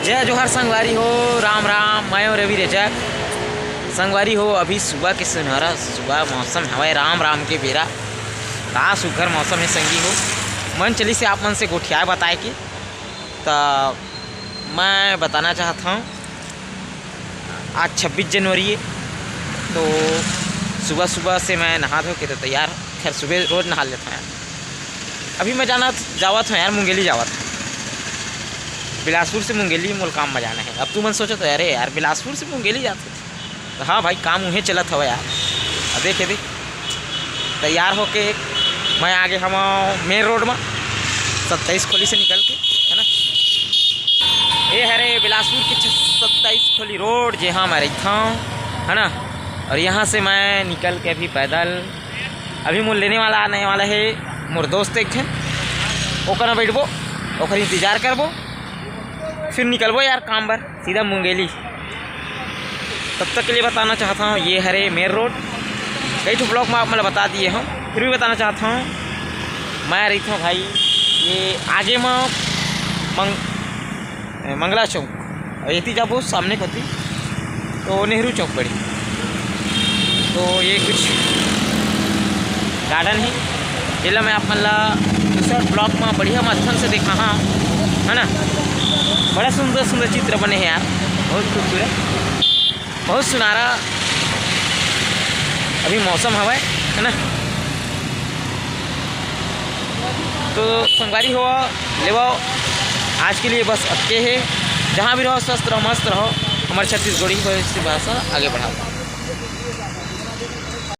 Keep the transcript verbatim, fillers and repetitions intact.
जय जोहार संगवारी हो, राम राम। मैं हूं रवि रेजक। संगवारी हो, अभी सुबह के सुनहरा सुबह मौसम हवय, राम राम के बेरा। का सुघर मौसम हे संगी हो। मन चलिस हे आप मन से गोठियाए बताए के, त मैं बताना चाहत हंव, आज छब्बीस जनवरी हे, तो सुबह सुबह से मैं नहा धो के तो तैयार हंव। खैर, सुबह रोज नहा लेथंव यार। अभी मैं जाना जावत हंव यार, मुंगेली जावत हंव। बिलासपुर से मुंगेली मोला काम म जाना हे। अब तुमन सोचत हो, "अरे यार, बिलासपुर से मुंगेली जात होथे?" तो हाँ भाई, काम उहें चलत हवय यार। अब देखे दे, तैयार होके मैं आगे हवंव मेन रोड म, सत्ताईस खोली से निकल के, है ना। ये हरे बिलासपुर के छ-, सत्ताईस खोली रोड, जेहां मैं रहिथंव, है ना। और यहां से मैं निकल के अभी पैदल, अभी मोर लेने वाला आने वाला हे मोर दोस्त एक ठन, ओकर में बैठबो, ओकर इंतजार करबो, फिर निकलबो यार काम बर सीधा मुंगेली। तब तक के लिए बताना चाहत हंव, ये हरे मेन रोड, कई ठो ब्लॉग में आप मन ला बता दिए हंव, फिर भी बताना चाहत हंव, मैं रहिथंव भाई, ये आगे म मंग-, मंगला चौक, और एती जाबो सामने कोती तो नेहरू चौक पड़ी। तो ये कुछ गार्डन हे, जेला मैं आप मन ला दूसर ब्लॉग में बढ़िया माध्यम से देखाहूं, है ना। बड़ा सुंदर सुंदर चित्र बने हे यार, बहुत खूबसूरत, बहुत सुनहरा अभी मौसम हवय, है ना। तो संगवारी हो, लेवव, आज के लिए बस अतके हे। जहां भी रहो, स्वस्थ रहो, मस्त रहो। हमर छत्तीसगढ़ी भाषा आगे बढ़ाओ।